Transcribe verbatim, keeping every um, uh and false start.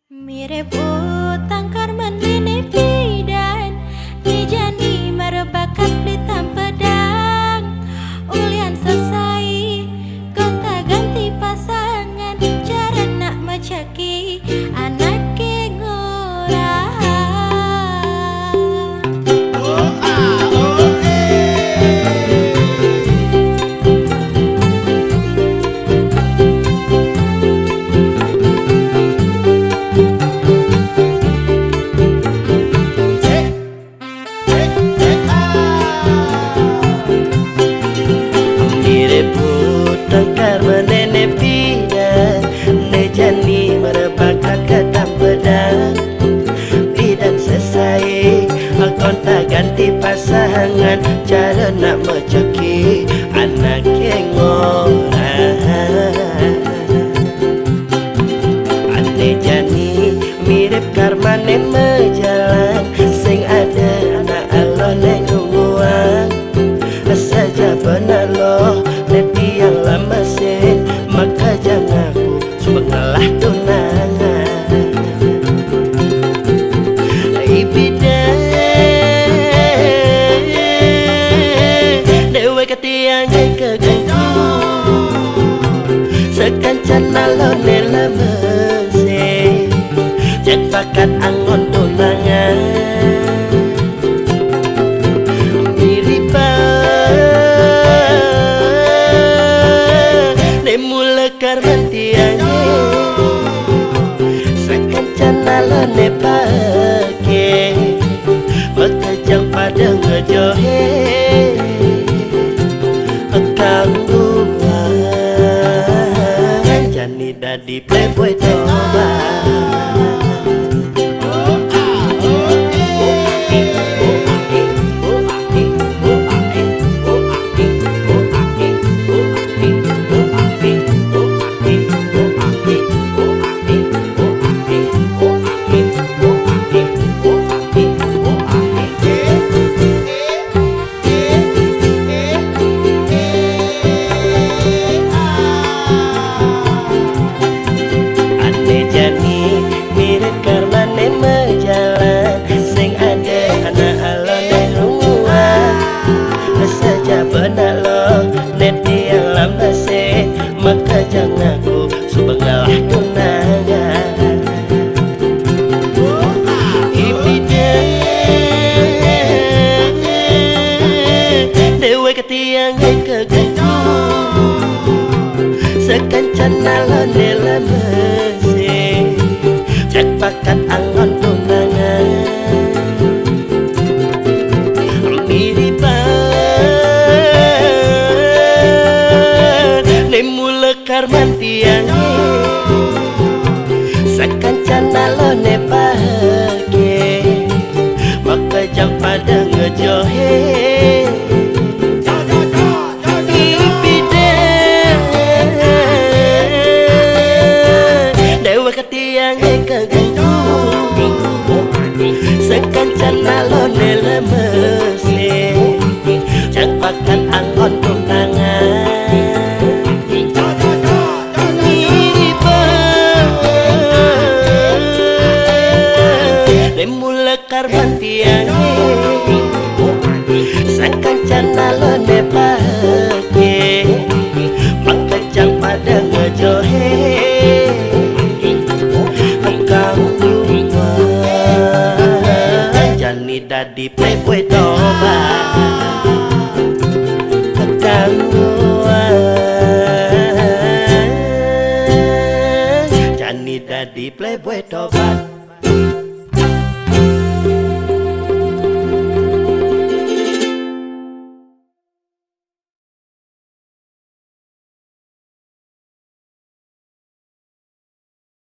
Mirip utang karman bini bidan, ni jani mara bakat beli tampedang. Ulian sesai gonta ganti pasangan, cara nak macaki anak ke ngora. Mirip utang karman bini bidan, ni jani mara bakat ka tampedang. Bidan sesai gonta ganti pasangan, cara nak macaki anak ke ngora. Ane jani mirip karman ne majalan, sing ada anak aloh ne nungguang. Saja bana loh ne tiang lamasin, maka jangan aku suba ngalah tunangan. Ibida dewe ketiang ke gantung, sakancan aloh ne lamasin, jan pakat angon tunangan. Miriba ne mula karman tiang, sakancan aloh ne pake, maka jang pada ngejohe. Kangguan jani dadi playboy tobat. Ane jani mirip karman ne majalan, sing ada anak aloh ne nungguang. Saja bana loh ne tiang lamasin, maka jang aku suba ngalah tunangan. Ibida dewe ketiang ke gantung, sakancan aloh ne lamasin, jan pakat angon tunangan. Miriba ne mula karman tiang, sakancan aloh ne pake, maka jang pada ngejohe. Ibida dewe ketiang ke gantung, sakancan aloh ne lamasin, jan pakat angon tunangan. Miriba ne mula karman tiang, sakancan aloh ne pake, maka jang pada ngejohe. Kangguan jani dadi playboy tobat. Kangguan jani dadi playboy tobat.